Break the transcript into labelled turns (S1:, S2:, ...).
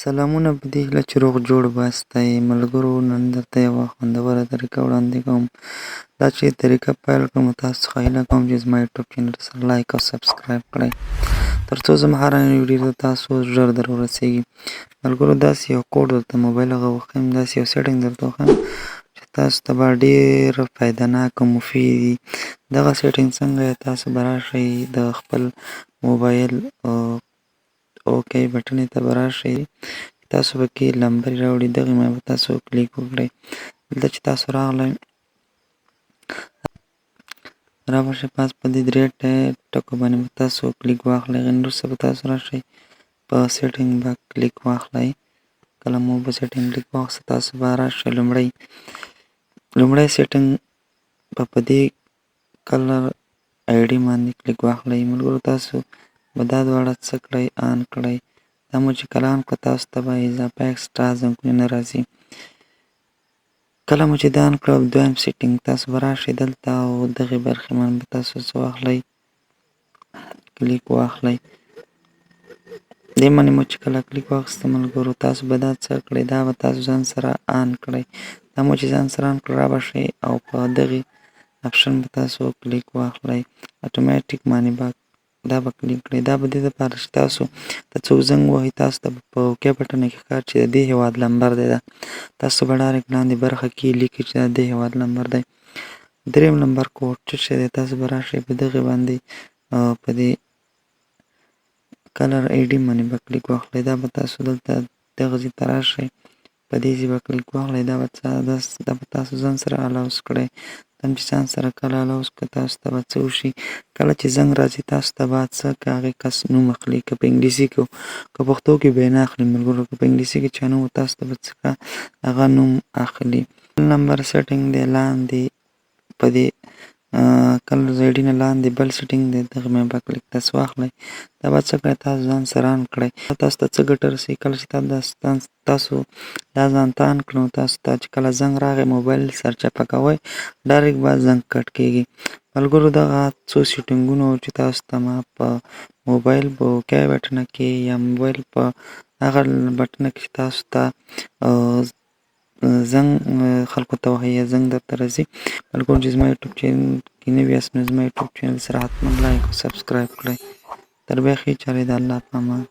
S1: سلامونه په دې هیله چې روغ جوړ باستئ. ملګرو، نن درته یوه خوندوره طریقه وړاندې کوم. دا چې طریقه پیل کړم، تاسو څخه هیله کوم چې زما یوټیوب چینل سره لایک او سبسکرایب کړئ، ترڅو زما هره نوې ویډیو ته تاسو ژر در ورسیږي. ملګرو، داسې یو کوډ درته موبایل هغه وښیم، داسې یو سیټینګ درته وښیم چې تاسو ته به ډېر فایده ناک او مفید وي. دغه سیټینګ څنګه؟ تاسو به راشئ د خپل موبایل اوکی بټنې ته به راشئ، تاسو به کې لمبرې راوړي، دغې باندې به تاسو کلیک وکړئ. دلته چې تاسو راغلئ، را به شئ، پس په دې درې ټکو باندې به تاسو کلیک واخلئ. هغې وروسته به تاسو راشئ، په سیټینګ به کلیک واخلئ. کله مو په سیټینګ کلیک واخیسته، تاسو به راشئ لومړی سیټینګ په دې کلر آی ډي باندې کلیک واخلئ. ملګرو، تاسو به دا دواړه څه کړئ؟ آن کړئ. دا مو چې کله آن کړه، تاسو ته به اضافه اکسټرا زنګونه نه راځي. کله مو چې دا آن کړه، دویم سیټینګ تاسو به راشئ دلته او دغې برخې باندې به تاسو څه واخلئ؟ کلیک واخلئ. دې باندې مو چې کله کلیک واخیسته ملګرو، تاسو به دا څه کړئ؟ دا به تاسو ځان سره آن کړئ. دا مو چې ځان سره آن کړه، را به شئ او په دغې اپشن به تاسو کلیک واخلئ، اتوماتیک باندې به دا به کلیک کړئ. دا به دې لپاره چې تاسو ته څوک زنګ وهي، تاسو ته په اوکی بټنه کې ښکاري چې د دې هېواد لمبر دی. دا تاسو به ډایرکټ لاندې برخه کې لیکي چې دا د دې هېواد لمبر دی. دریم لمبر کوډ څه شی دی؟ تاسو به راشئ په دغې باندې، په دې کلر ای ډي باندې به کلیک واخلئ. دا به تاسو دلته دغه ځای ته راشئ، په دې ځای به کلیک واخلئ. دا به تاسو ځان سره الاوس کړئ. دا چې ځان سره کله الاوس کړئ، تاسو ته به څه وشي؟ کله چې زنګ راځي، تاسو ته به څه که هغې کس نوم اخلي، که په انګلیسي کې، که پښتو کې به یې نه اخلي. ملګرو، که په انګلیسي کې چا نوم، تاسو ته به څه هغه نوم اخلي. بل نمبر سیټینګ دی، لاندې په دې کلر آی ډي نه لاندې بل سیټینګ دی، دغه مې به کلیک تاسو واخلئ. دا به څه کړئ؟ تاسو ځان سره آن کړئ. تاسو ته څه ګټه رسوي؟ کله چې تاسو دا ځان ته آن کړئ، تاسو ته چې کله زنګ راغی، موبایل سرچپه کوئ، ډایرکټ به زنګ کټ کېږي. ملګرو، دغه څو سیټینګونو چې تاسو ته ما په موبایل په اوکی بټنه کې یا موبایل په هغه بټنه کې چې تاسو ته زنګ خلکو ته وهي یا زنګ درته راځي. ملګرو، چې زما یوټیوب چینل کې نوي یاست، نو زما یوټیوب چینل سره حتما لایک او سبسکرایب کړئ. تر بیا ښې چارې، د الله په امان.